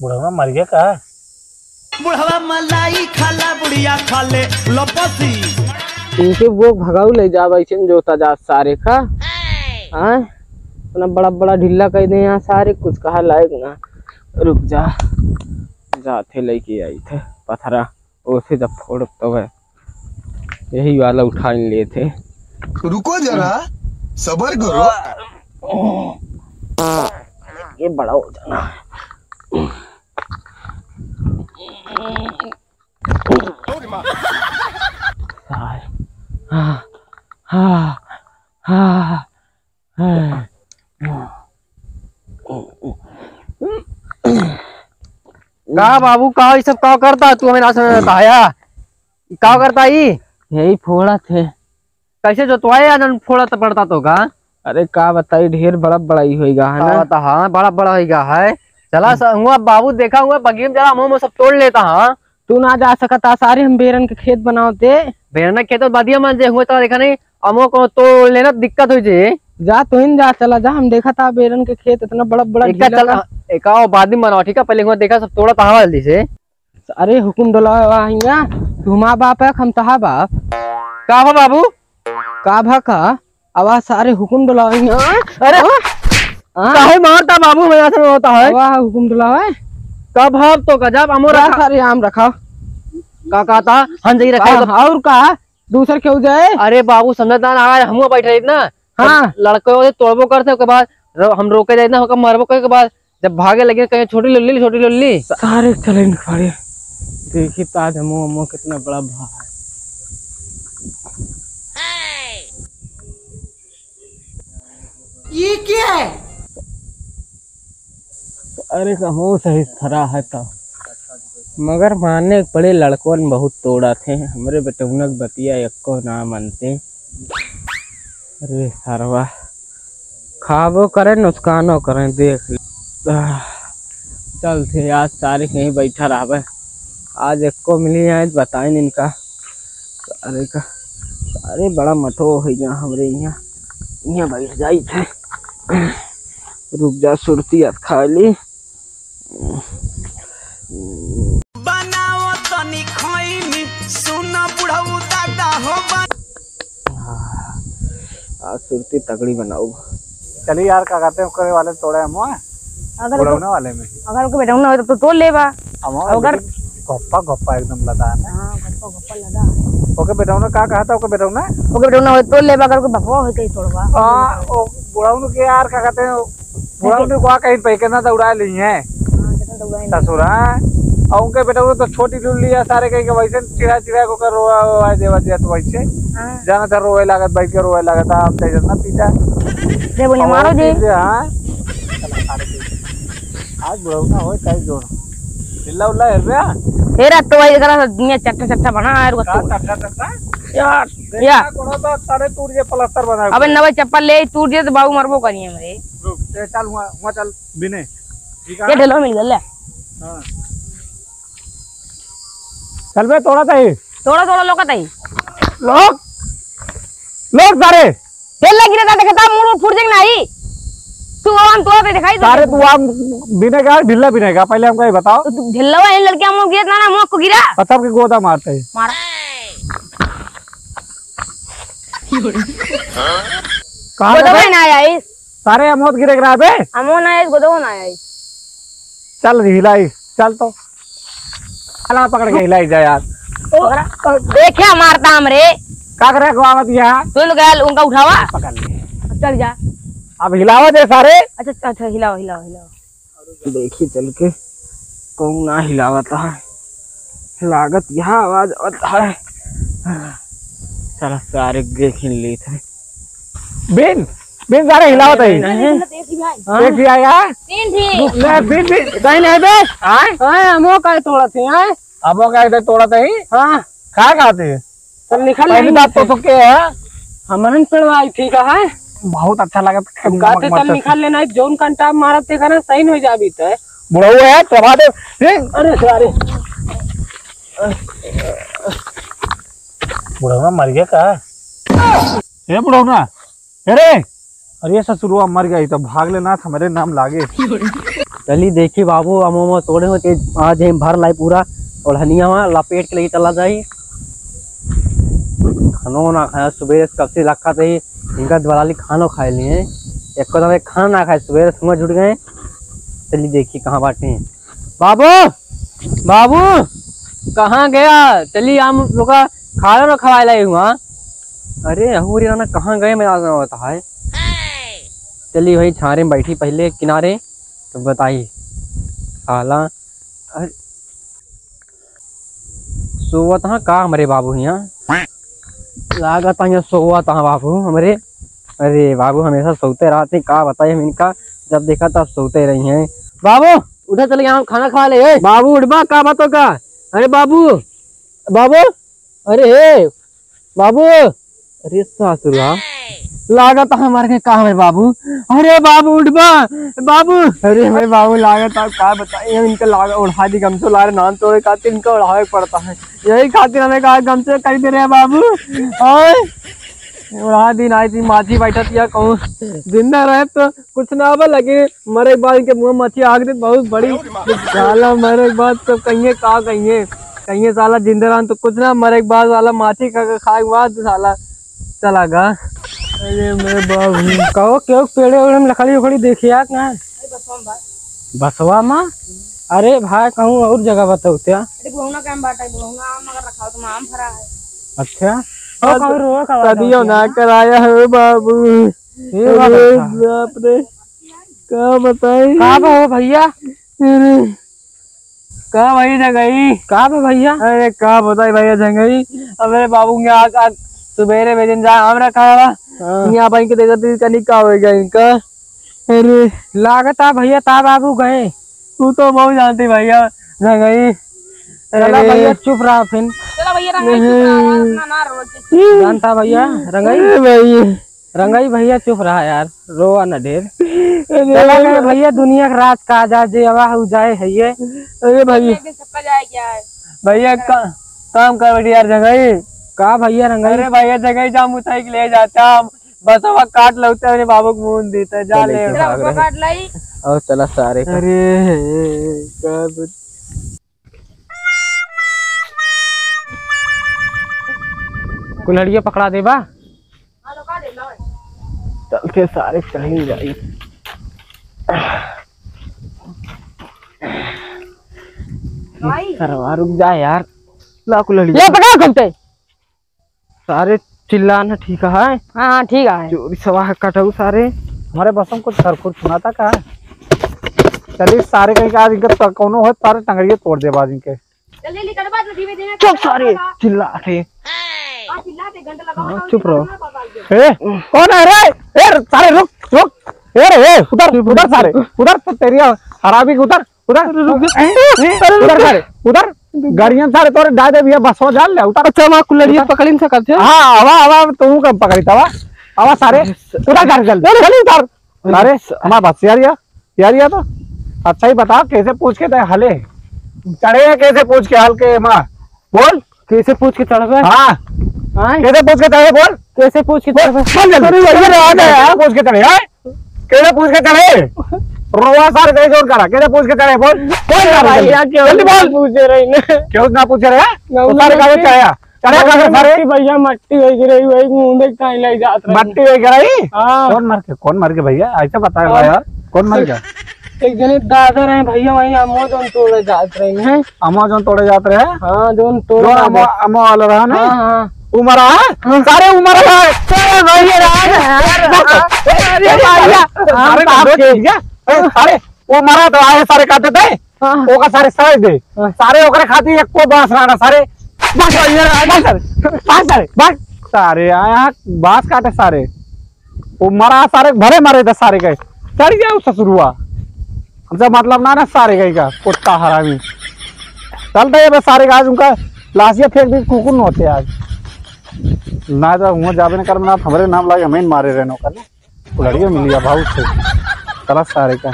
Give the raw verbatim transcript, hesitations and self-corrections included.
बुढ़वा मर गया का? बुढ़वा मलाई खाला, बुढ़िया खाले लपसी। इनके वो भगाऊ ले जा, वैसे जोता जा सारे का। हाँ, इतना बड़ा बड़ा ढीला कर दे यहाँ सारे, कुछ कहा लायक ना। रुक जा, जाते लेके आई थे पथरा, ओसे जब फोड़ तो है, यही वाला उठा ले थे। रुको जरा, सबर करो। ये बड़ा हो जाना। हाँ, हाँ, हाँ, हाँ। का बाबू, का ई सब का करता तू? हमें ना समझ में आता है, का करता ई? यही फोड़ा थे। कैसे जोतवाए, आनन फोड़ा तो पड़ता तो का? अरे का बताई, ढेर बड़ा बड़ाई होइगा है ना। हाँ, तो हाँ, बड़ा बड़ा होइगा है। चला स-, हुआ बाबू, देखा हुआ बगिया में जरा अमो, अमो सब तोड़ लेता, हाँ। तू ना जा सकता सारे, हम बेरन के खेत बनावते। बेरन के खेत बदिया मन जे हुआ तो देखा नहीं, अमो को तोड़ लेना दिक्कत हो जे। जा तू ही जा, चला जा, हम देखा था बेरन के खेत इतना बड़ा बड़ा एक ढीला चल, का। एक आओ बाद में बनाओ, ठीक है, पहले हुआ देखा सब तोड़ा था जल्दी से। अरे हुकुम डोलावा हिया, तू माँ बाप है, हम तहा बाप। का भा बाबू? का भा का? आवा सारे हुकुम डोलावा हिया। अरे हाँ? हाँ? काहे मारता बाबू, मैं ऐसा होता है? आवा हुकुम डोलावा। का भाव तो गजब, अमो जा रखा। सारे आम रखा। का कहता? हम जाई रखा हाँ, तो। और का? दूसर केहू जाए? अरे बाबू समझदार, आवा हम बैठे रही ना। हाँ। लड़के होते तोड़बो करते, ओकर बाद रो-, हम रोके जाए ना, ओकर मरबो करे के बाद जब भागे लगे कहे, "छोटी लुल्ली, छोटी लुल्ली।" सारे चले निकले। देखी ताज अमो, अमो कितना बड़ा भा है। ये क्या है? अरे कहूँ सही खरा है तो, मगर माने के पड़े लड़कवन बहुत तोड़ा थे, हमरे बेटौनक बतिया एको ना मनते। अरे सरवा, खाबो करें, नुकसानो करें, देख ले। आह, चल थे, आज सारे कहीं बैठा रहबे। आज एको मिली आए, बताइन इनका। सारे का, सारे बड़ा मठो हो गया हमरे यहाँ। यहाँ बैठ जाई थे। रुक जा, सुरती आज खा ली। बनाओ तनी खैनी, सुन बुढ़ऊ दादा हो बन- आज सुरती तगड़ी बनाओ। चलिए यार, का कहते हैं, ओकरे वाले तोड़े हम, हाँ? अगर बुढ़ौना वाले में। अगर ओके बेटौना हो तो, तो तोड़ लेबा। हम अगर लेकिन गप्पा गप्पा एकदम लदा है। हाँ, गप्पा गप्पा लदा है। ओके बेटौना का कहता, ओके बेटौना? ओके बेटौना हो तो तोड़ लेबा, अगर ओके बपवा हो तो ही तोड़बा। हाँ, ओ बुढ़ौना के यार, का कहते हैं, बुढ़ौना को कहीं पे कितना दौड़ा ली है। हाँ, कितना दौड़ा ली। ससुरा। और उनके बेटौना तो छोटी लुल्ली है, सारे कहीं के वैसे चिढ़ा चिढ़ा को कर रोवा, रोवा देवा दिया तो वैसे। हाँ। जाना था रोवे लागत, बैठ के रोवे लागत, आप तो इधर ना पीटा। दे बोले, और मारो दे। हाँ। आज बुढ़ऊ ना होए, काहे जोड़। ढिल्ला उल्ला हेर बे? हेरा तो भाई, एकरा से दुनिया चट्टा चट्टा बना है, रुका का तो। चट्टा चट्टा? यार, देखा या। कोड़ा तो सारे टूट जे प्लास्टर बना है। अबे नवे चप्पल ले, टूट जे तो बाबू मरबो करिए हमरे। रुक, ते चल हुआ, हुआ चल, बिने। ठीक है? ये ढेलो मिल गया, ले। हाँ। चल बे, तोड़ा तही। तोड़ा, तोड़ा, लोका तही। लोक, लोक सारे। तेल लगी रहता, देखता, मुंह फूट जाएगा नहीं। तू आम तोड़ा पे दिखाई दे। सारे तू आम बिनेगा, ढिल्ला बिनेगा, पहले हमको ये बताओ। तो तू ढिल्ला हुआ, इन लड़के आम गिरा ना, ना, मुंह को गिरा। पत्थर के गोदा मारते हैं। मारा। कहाँ गोदा गए? में ना आया इस। सारे अमोद गिरे गिरा बे। अमो ना आया इस, गोदा में ना आया इस। चल हिलाई, चल तो। चला पकड़ के हिलाई जा यार। ओ, देखे मारता हमरे। का करे को आवत यहाँ? तू लोग गया उनका उठावा। पकड़ ले। चल जा। अब हिलावा दे सारे। अच्छा, अच्छा, हिलाओ, हिलाओ, हिलाओ। देखी चल के कौन ना हिलावत है। लागत यहाँ आवाज आवत है। चला सारे देख ही लेत है। बिन, बिन सारे हिलावत है। नहीं, नहीं, नहीं। एक भी आया? तीन भी। ले, बिन, बिन। कहीं नहीं बे? आए? आए, अमो का तोड़ा थे, आए? अमो का इधर तोड़ा थे ही? हाँ। खा खाते? चल निकल पहली नहीं बात तो थे। तो के है? हमन पेड़वा आई ठीक है। बहुत अच्छा लगा। हम कहते चल निकाल लेना है, जौन कंटा मारत देखा ना, सही हो जाबी ते। बुढ़ऊ है, प्रभा दे। ए! अरे सारे। बुढ़ऊ मर गया का? ए बुढ़ऊ ना, अरे! अरे ससुरवा मर गई तो भाग लेना, हमरे नाम लागे। चली देखी बाबू, अमवा तोड़े हो ते आज हम भर लाई पूरा ओढ़निया में लपेट के लेके चला जाई। खानो ना खाया, सुबह से कब से लखा थे इनका द्वारा ली खानो खाए लिए, एको दम एक खाना ना खाए, सुबह से हुआ जुट गए। चली देखी कहाँ बाटे। बाबू, बाबू, कहाँ गया? चली हम लोग का खाना ना खवाए लाई हुआ। अरे अहूरी राना कहाँ गए, मैं आज ना होता है। चली वही छारे में बैठी पहले किनारे, तो बताई। साला, अरे, सोवत हाँ का हमरे बाबू हियाँ? लागत हाँ हियाँ सोवत हाँ बाबू हमरे। अरे बाबू हमेशा सोते रहते, का बताई हम इनका, जब देखा तब सोते रही हैं। बाबू उठा, चले यहाँ खाना खा ले। ए बाबू उठबा, का बात हो का? अरे बाबू, बाबू, अरे हे बाबू, अरे सासुरा, लागत है मर के का हमें बाबू। अरे बाबू उठबा बाबू। अरे हमें बाबू लागत है, का बताई हम इनका, लाग ओढ़ा दी गमछो, लारे नान तोड़े खातिर इनका ओढ़ावे के पड़ता है, यही खातिर हमें कहा गमछो खरीदे रहे बाबू। ओए ओढ़ा दी नाई थी माछी बैठत या कहूँ, जिंदा रहे तो कुछ ना बा, लेकिन मरे के बाद इनके मुँह मछली आग दे बहुत बड़ी। साला मरे के बाद तो कहिए का कहिए, कहिए साला जिंदा रहन तो कुछ ना, मरे के बाद साला माछी खा के खाए के बाद साला चला गा। अरे मेरे बाबू। कहो क्यों पेड़े ओड़े में लकड़ी उकड़ी देखिया ना? बसवा माँ? अरे भाई कहूँ और जगह बताओ क्या? अरे बहुना काम बाटा है, बहुना आम अगर रखा हो तो आम भरा है। अच्छा। और और कहूँ रोक आवाज कदियो होती है ना ना? कराया है बाबू। ये बात अरे अच्छा। बाप रे, का बताई? का बा हो भैया? अरे, का भाई जंगई? का बा भैया? अरे का बताई भैया जंगई, अब मेरे बाबू के आज, आज सुबेरे भेजन जा, हमरा कहा बा? हाँ। यहाँ बन के देखत ही कनी का होएगा इनका। अरे। लागत आ भैया ता बाबू गए। तू तो बहुत जानती भैया जंगई। चला अरे। भैया चुप रहा फिन। चला भैया रंगई चुप रहा यार, अपना ना रो। जानता भैया रंगई? अरे भाई। रंगई भैया चुप रहा यार, रोवा न ढेर। अरे चला भाई। गए भैया, दुनिया के राज का जा जे आवा हु जाए है ये। अरे भाई। एक दिन सबका जाए क्या है? भैया का, काम कर बैठी यार जंगई। का भैया रंगई? अरे भैया जंगई जाम उठाई के ले जाता हम, बस अब काट लौते अपने बाबू को मुंह देता जा चले ले। के तेरा भाग रहे। काट लाई। और चला सारे का। अरे का कुल्हड़िया पकड़ा देबा। चल के सारे कहीं जाई। भाई। सरवा रुक जा यार। ला कुल्हड़िया। ये पकड़ खुलते। सारे चिल्ला ना ठीक है। हाँ, हाँ, ठीक है। चोरी सवा है कटऊ सारे। हमारे बसम कुछ सरखुर सुनाता का? चलिए सारे कहीं का आज इनका त-, कौनो हो सारे टंगड़िए तोड़ देबा आज इनके। जल्दी निकल बा, धीमे धीमे चुप सारे, चिल्ला के। हाँ, चिल्ला के घंटा लगा हाँ, चुप रहो। ए, कौन है रे? ए, सारे रुक, रुक। ए रे, ए, उधर, चुप उधर रहो। सारे, उधर तो तेरी हरामी उधर, उधर। अरे रुक जा। ए, ए, अरे रुक उधर जा। सारे, उधर। गाड़ियां सारे तोरे डाल दे भैया, बस हो जा ले, उधर। अच्छा, वहाँ कुल्हड़िया उधर। पकड़िन से करते हैं? हाँ, आवा, आवा, तू कब पकड़ी था, आवा? आवा सारे, अरे स-, उधर सारे जल्दी, अरे जल्दी उधर। अरे अरे, स-, हमारा बस यार या। यार, या तो अच्छा ही बताओ, कैसे पूछ के तय हले? चढ़े हैं, कैसे पूछ के हल के माँ? बोल। कैसे पूछ के चढ़बे? हाँ। हाँ? कैसे पूछ के चढ़े, बोल? कैसे पूछ के बोल, चढ़बे? बोल जल्दी। अरे, भैया, जल्दी, रहा था यार। कैसे पूछ के चढ़े, हाँ? कैसे पूछ के चढ़े? रोवा सारे कैसे जोर करा, कैसे पूछ के चढ़े, बोल? बोल अरे, जल्दी, भैया, क्यों जल्दी ना बोल। पूछे रही ना? क्यों ना पूछे रहे? ना, तो सारे उन्होंने कागज चढ़े। अरे, मट्टी, अरे, अरे। मट्टी भैया, मट्टी वही गिरी, वही मुंह देख कहीं ले जात रहे। मट्टी वही गिरी? हाँ। कौन मर के, कौन मर के भैया? ऐसे बता रहा और यार, कौन मर गया? एक जने दादा रहे भैया, वही अमवा जौन तोड़े जात रहे हैं। अमवा जौन तोड़े जात रहे? हाँ, जौन तोड़े जौन जात अमवा, रहे। अमवा वाला रहा ना? हाँ, हाँ। उ मरा है? हाँ। सारे उ मरा है। अरे भैया, रहा है। अरे भैया, अरे, सारे बाप के। ए, सारे वो मरा तो आए, सारे काटे थे। हाँ। ओका सारे सारे दे। हाँ। सारे ओकरे खातिर एको बांस ना, सारे बांस, बांस, बांस, सारे, बांस, सारे, बांस, सारे, आया बांस काटे सारे। वो मरा सारे, भरे मरे दे सारे के। चढ़ गया वो ससुरुआ। हमसे मतलब ना, ना सारे गई का, कुत्ता हरामी। चलते हैं बस सारे का, आज उनका लाशिया फेंक दी, कुकुर न होते आज। ना तो हुआ जाबे न कर, ना हमरे नाम लागे, हमें मारे रहने का। लड़िया मिल गया भाऊ से। चला सारे का।